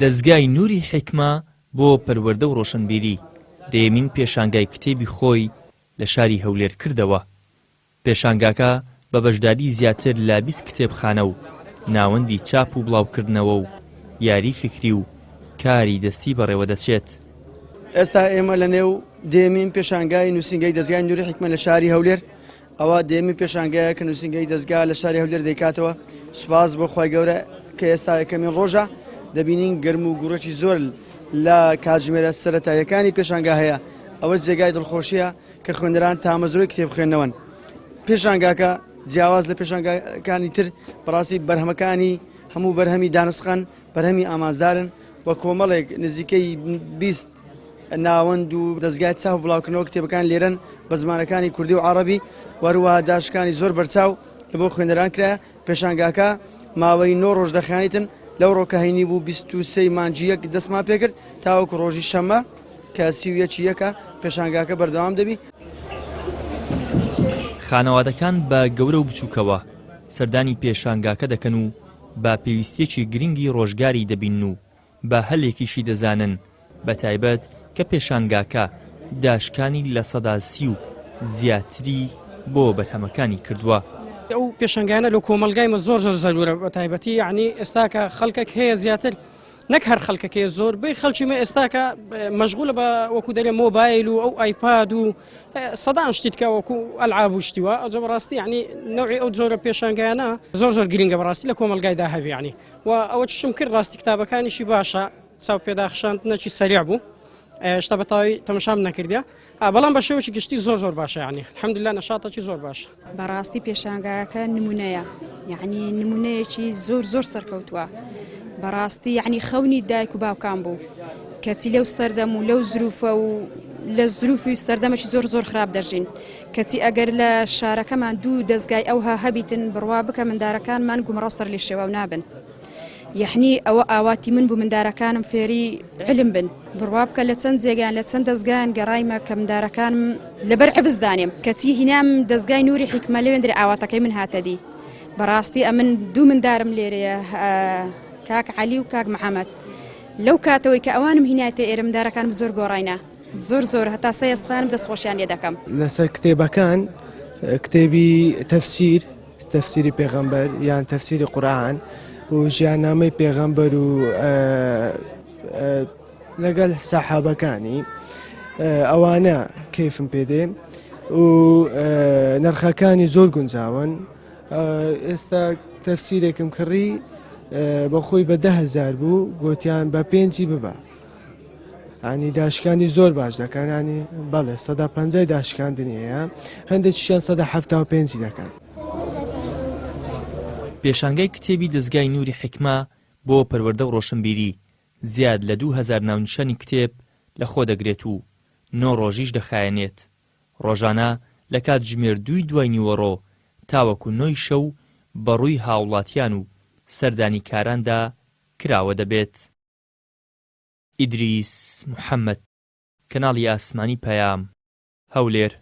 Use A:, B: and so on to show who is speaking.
A: دەزگای نوری حیکمە بۆ پەروەردە و ڕۆشنبیری دەیەمین پێشانگای کتێبی خۆی لە شاری هەولێر کردەوە. پێشانگاکە بە بەشداری زیاتر لە 20 کتێبخانە و ناوەندی چاپ و بڵاوکردنەوە و یاری فیکری و کاری دەستی بەڕێوەدەچێت.
B: ئێستا ئێمە لە نێو دەیەمین پێشانگای نووسینگەی دەزگای نوری حیکمە لە شاری هەولێر ئەوە دەیەمین پێشانگایە کە نووسینگەی دەزگا لە شاری هەولێر دەیکاتەوە، سوپاس بۆ خوای گەورە کە ئێستا یەکەمین ڕۆژە دەبینین گەرم و گوڕێکی زۆر لە کاتژمێرە سەرەتاییەکانی پێشانگا هەیە، ئەوەش جێگای دڵخۆشییە کە خوێنەران تامەزرۆی کتێب خوێندنەوەن. پێشانگاکە جیاواز لە پێشانگاکانی تر بەڕاستی بەرهەمەکانی هەموو بەرهەمی دانسقەن، بەرهەمی ئامانجدارن و کۆمەڵێک نزیکەی 20 ناوەند و دەزگای چاپ و بڵاوکردنەوە کتێبەکان لێرەن بە زمانەکانی کوردی و عەڕەبی و هەروەها داشکانی زۆر بەرچاو لە بۆ خوێنەران کرایە. پێشانگاکە ماوەی نۆ ڕۆژ دەخایەنیتن، لەو ڕۆ کە هەینی بوو 23 مانگی یەک دەستمان پێکرد تاوەکو ڕۆژی شەممە کە 31 یەکە پێشانگاکە بەردەوام دەبی.
A: خانەوادەکان بە گەورە و بچووکەوە سەردانی پێشانگاکە دەکەن و بە پێویستییەکی گرنگی ڕۆژگاری دەبینن و بە هەلێکیشی دەزانن، بەتایبەت کە پێشانگاکە داشکانی 30% و زیاتری بۆ بەرهەمەکانی کردووە.
C: ئەو پێشانگایانە لە کۆمەڵگای مە زۆر زۆر زەرورە بە تایبەتی یعنی ئێستاکە خەڵکێک هەیە زیاتر نەک هەر خەڵکەکەی زۆربەی خەڵکی مە ئێستاکە مەشغولە بە وەکو دەرێ مۆبایل و ئەو ئایپاد و سەدان شتی تکە وەکو ئەلعاب و شتی وا ئەوجا بەڕاستی یعنی نەوعی ئەو جۆرە پێشانگایانە زۆر زۆر گرنگە بەڕاستی لە کۆمەڵگایدا هەبی یعنی و ئەوە چشم کرد ڕاستی کتابەکانیشی باشە چاو پێداخشاندنەکی سەریع بوو شتا بە تەواوی تەمەشام نەکردە بەڵام بە شێوەکی گشتی زۆر زۆر باشە یعنی الحمدلله نەشاتەکی زۆر باشە.
D: بەڕاستی پێشانگاکە نمونەیە یعنی نمونەیەکی زۆر زۆر سەرکەوتووە بەڕاستی یعنی خەونی دایک و باوکان بوو کەچی لەو سەردەم و لەو زروفە و لە زروفی سەردەمەکی زۆر زۆر خراپ دەژین کەچی ئەگەر لە شارەکەمان دوو دەستگای ئەوها هەبیتن بڕوا بکە مندارەکانمان گومڕاو سەر لێشێواو نابن یەحنی ئەوە ئاواتی من بوو مندارەکانم فێری علم بن بڕوا بکە لە چەند جێگان لە چەند دەستگایان گەڕایمە کە مندارەکانم لەبەر حفز دانێم کەچی هینام دەستگای نوری حیکمە لەوێندرێ ئاواتەکەی من هاتە دی بەڕاستی ئەمن دوو مندارم لێرەیە کاک عەلی و کاک محەمەد لەو کاتەوەی کە ئەوانم هینایتە ئێرە مندارەکانم زۆر گۆڕاینە زۆر زۆر هەتا سەیەسخانم دەست خۆشیان لێ دەکەم.
E: لەسەر کتێبەکان کتێبی تەفسیر تەفسیری پێغەمبەر یان تەفسیری قورئان و ژیاننامەی پێغەمبەر و لەگەل سەحابەکانی ئەوانە کەیفم پێدێ و نرخەکانی زۆر گونجاون ئێستا تەفسیرێکم کڕی بەخۆی بە دههزار بوو گوتیان بە پێنجی ببە ینی داشکانی زۆر باش دەکەن ینی بەڵێ سەدا پەنجای داشکاندنی هەیە هەندێکیشیان سەدا حەفتا و پێنجی دەکەن.
A: پێشانگای کتێبی دەزگای نوری حیکمە بۆ پەروەردە و ڕۆشنبیری زیاد لە 2000 ناونیشانی کتێب لە خۆ دەگرێت و نۆ ڕۆژیش دەخایەنێت، ڕۆژانە لە کاتژمێر دووی دوای نیوەڕۆ تاوەکو نۆی شەو بەڕووی هاوڵاتیان و سەردانیکاراندا کراوە دەبێت. ئیدریس محەمەد، کەناڵی ئاسمانی پەیام، هەولێر.